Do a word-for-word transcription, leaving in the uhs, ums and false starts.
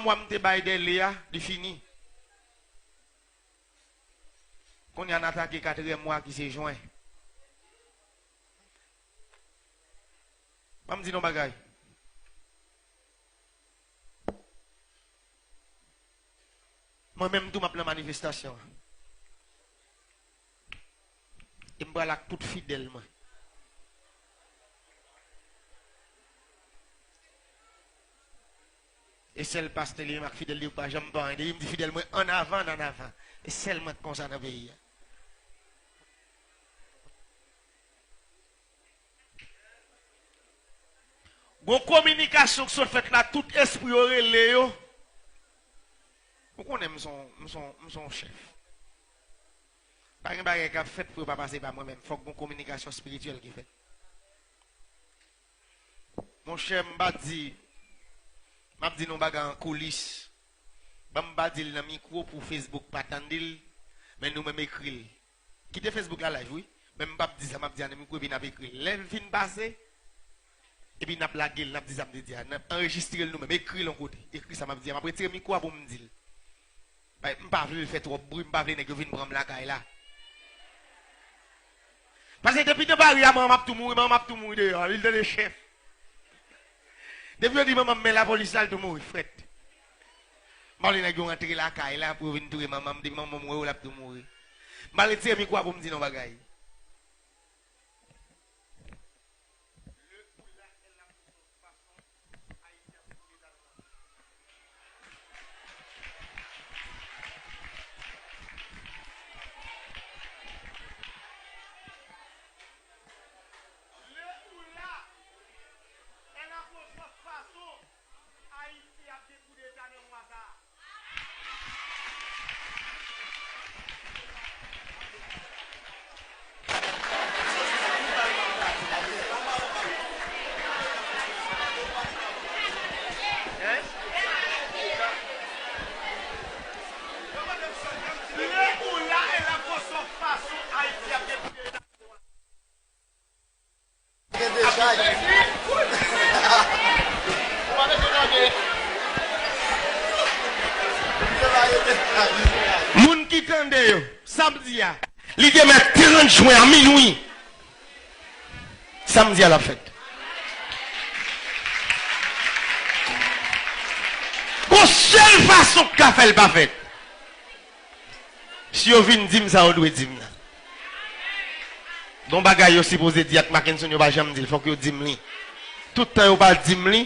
Mwa m te bay dèle a, li fini. Kounye a n atake katriyèm mwa ki se jen. Ban m di nou bagay. Mwen menm tou m ap nan manifestasyon an. E m pral ak tout fidèl mwen. E sèl pastè li menm ak fidèl li yo pa janm pa anyen. Depi m di fidèl mwen ann avan, ann avan. E sèl mwen k konsa nan peyi a. Gon kominikasyon k sot fèt la, tout espri yo rele yo. Ou konnen m son, m son, m son chèf. Pa gen bagay k ap fèt pou yo pa pase pa mwen menm. Fòk gon kominikasyon espirityèl ki fèt. Monchè, m pa di, m ap di nou bagay an koulis. Ban m pa di l nan mikwo pou Facebook pa tande l, men nou menm ekri l. Kite Facebook la live, wi. Men m p ap di sa, m ap di a nan mikwo epi n ap ekri l. Lè l fin pase, epi n ap lage l, n ap di sa m te di a. N ap anrejistre l nou menm, ekri l yon kote. Ekri sa m ap di a, m ap retire mikwo a pou m di l. Bay, m pa vle l fè twòp bri, m pa vle nèg yo vin pran m lakay la. Paske depi nan bari a, manman m ap tou mouri, manman m ap tou mouri deyò, li tande chèf. Depi yo di manman m men lapolis la, l tou mouri, frèt. M pa vle nèg yo rantre lakay la pou yo vin touye manman m, depi manman m wè yo, l ap tou mouri. M pa retire mikwo a pou m di nou bagay. Lè ou la, èl ap pran fason Ayiti ap gen koudeta nan mwa sa a. Lè ou la, èl ap pran fason Ayiti ap gen koudeta. Moun ki tande yo, samdi a, li demen trant jen a minwi. Samdi a l ap fèt. Gon sèl fason k ka fè l pa fèt. Si yo vin di m sa yo dwe di m nan. Gon bagay yo sipoze di ak Mackenson, yo pa janm di l, fòk yo di m li. Tout tan yo pa di m li,